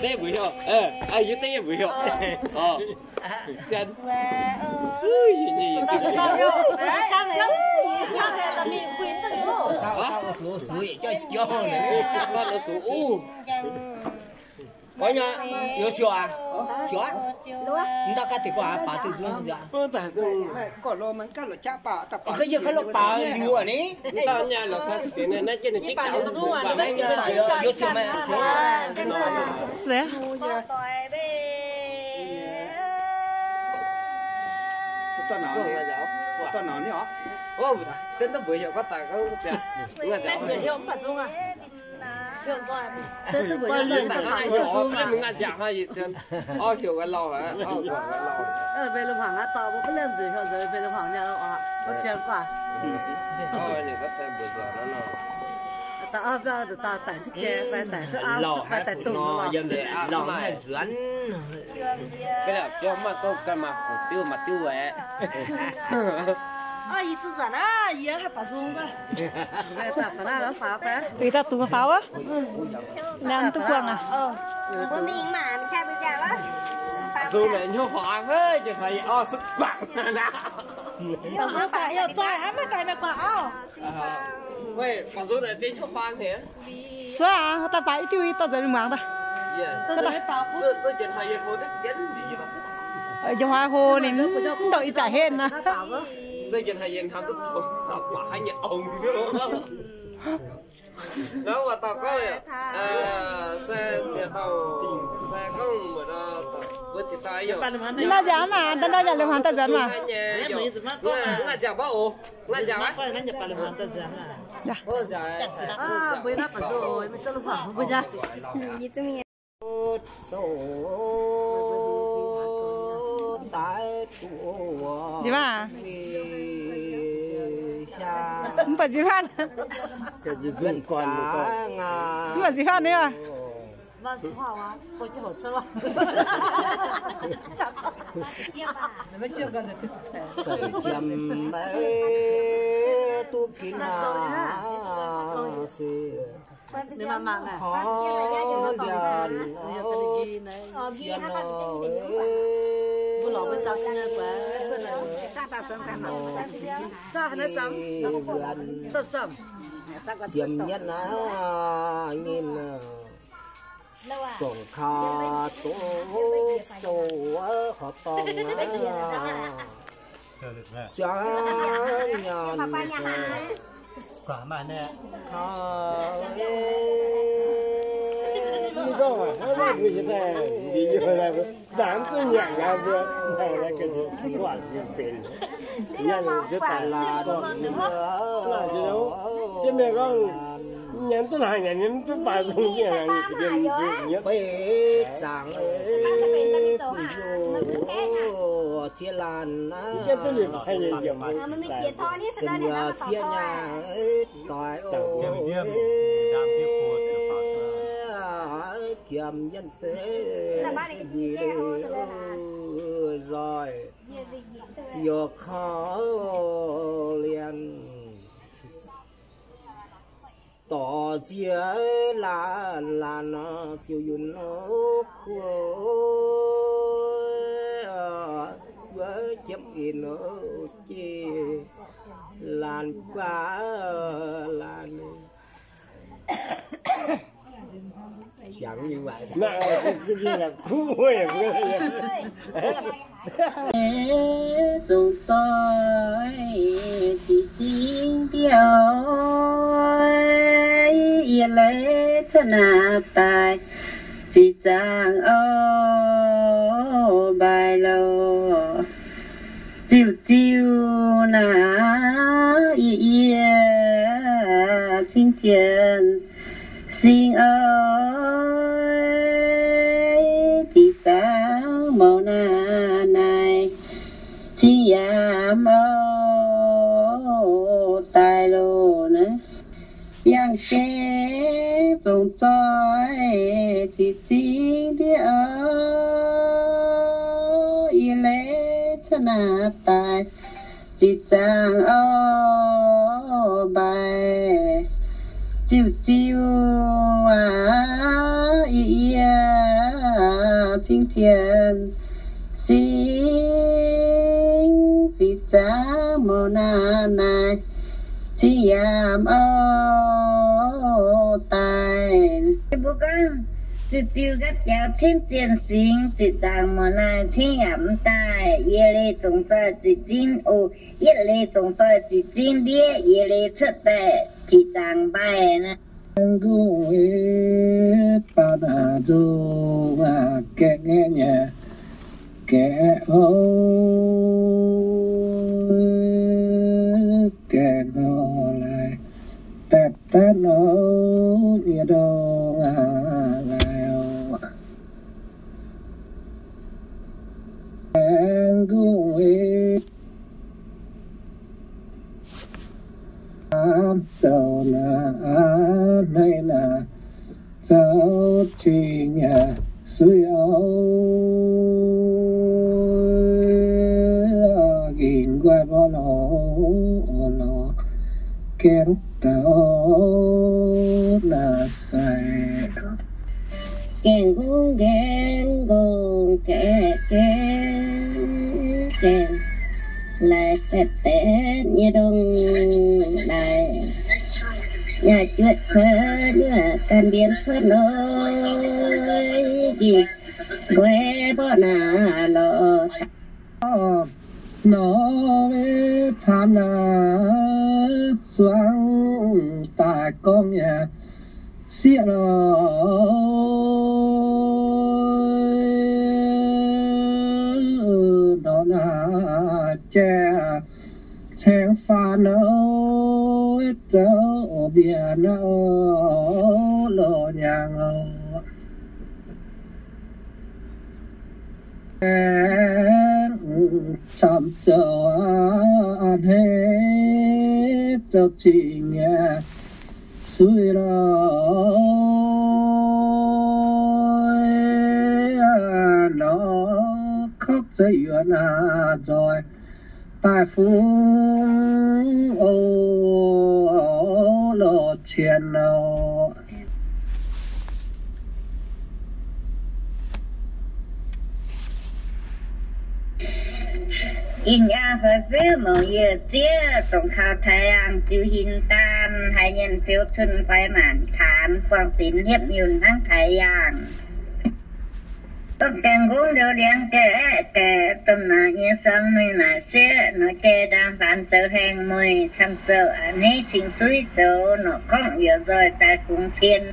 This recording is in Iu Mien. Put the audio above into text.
Deix mbuo heuc, yie deix mbuo heuc. Janx. San o sux, o sux, o sux, o sux. Ov nyei, youz siouc aac? Siouc aqv. Mv daaih gaax deix gu'nguaaz baac duqv nzung nziaauc. Ga'yie ka'lov baac liuz aqv ni. Youz siouc maaih. Mv baac nzangc hnoi yie heuc wuov lauh aqv. Mv baac lungh hmuangx aqv, dorh mbuo mv lemh nzueic heuc nzueic, mv baac lungh hmuangx nyei oc. Mv zien gu'nguaaz. Ninh gorngv se mbuo nzuonx hnangv nor. Dauh auv biauv nduqc dauh daic duqv jai, fai daic duqv auv, fai daic dungz nor. Yiem lorngx haih nzuonx. Ga'naaiv biauv maaih gong ganh maaih hoc diuv maaih diuv aeqv. Yie zuqc nzuonx aqv, yie haih baac nzung nzunc. Baac naaiv faaux fai? Baac dauh dungz faaux wuov. Laengz duqv buangh aqv. Nzung naaic hnyouv huaax, hnangv jiex hnoi yie auv suqv guangc naaic. Baac nzung naaic ziex hnyouv huaax haic. Suov aqv, daaih baac i diuh yie dorh nzuonx mingh muangx daaih. Jiex hnoi hlo ninh mv douc ih zanc henv nor. Naaiv nziaauc maah, daaih nor nziaauc liuz hmuangx daaih nzuonx maah. Nziex maah, mv baac nziex maah, mv baac nziex maah ni. Seix jiemh maiv duqv ginv aqv, se Jiem nyetv naaiv nyinh zorngc kaa zoux sou wuov horqc dorngh aqv. Ziangh nyanc Beiv zaangc ziex laanh, se muoz sieqv nyaah doic, jiemh yienv se nzoih, yaac kaux liangx. Dorh nziex laanh laanh nor, ziouc yunh nor kuv, wuov jiemv ih nor jiex laanh guaax laanh. Ziangx liuz waaic, kuv wuov. Zongc doic ziqc zingh mbiauz, yie leiz cuotv naaic daaih ziqc zaangc auv mbaih loh. Ziuh ziuh naaic yie, yie cingv jienv singx oix, ziqc zaangc mouc naaic naaic cingv yaac mouc daaih loh naaic. Yangh gengh zongc zoih ziqc zingh ndiev oc, yie leiz cuotv naaic daaih ziqc zaangc auv mbaih. Ziuh ziuh aac, yie, yie Cingv zienh singx ziqc zaangc muoz naaic, cingv yaac mv daaih. Mbuo gorngv, ziux ziux nqaapv jaux cingv zienh singx ziqc zaangc muoz naaic, cingv yaac mv daaih. Yie leih zongc zoih ziqc zingv oc. Yietv leih zongc zoih ziqc zingv ndiev, yie leih cuotv daaih ziqc zaangc mbaih naaic. Aengx nqungh ei baac naaic nzungh aqv, gaeqv ngaeqv nyei, gaeqv houv, gaeqv houv laaix, daaih daaih nouv nyei ndongc aqv laaix oc. Aengx nqungh ei aav zoux naaic, hneiv naaic, zoux cing nyei suiv oc. Nqingc nqoi mborqv lorz, lorz gaengh dauh naaic sai. Gaengh nqungh gaengh nqungh gaengh gaengh gaengh, laaix baeqc baeqc nyei ndongc laaix, yaac juotc kuonx yaac ganh mbienx cuotv noiv, nqingh nqoi mborqv naaic lorz. Nor, paanx naaic suangv daaih gorngv nyei sieqv lorh. Nor naaic jai caengx faanv nor, zoux mbienx nor, loz-hnyangx oc. Aengx camv zoux a'hneiv zoux cing nyei suiv lorh. Nor korv zeix yuonx naaic nzoih daaih fungx oc, loz-cien oc. Ih hnyangx fai fiuv mouc yiez zieqv, zongc kaux taaix yaangh ziux hinc daan, haiz nyienh fiuv cun fai maanc taanx, buangh sinx hiepv nyunc hnangv taaix yaangh. Domh gaengh nqungh njoux liangx gaeqv aeqv, gaeqv domh naaic nyei suangx mingh naaic sieqv, nor jai ndaang faanx zoux haengh mueic, camv zoux a'hneiv cing suiv zoux, norqc gorngv youc nzoih daaih fungx cien.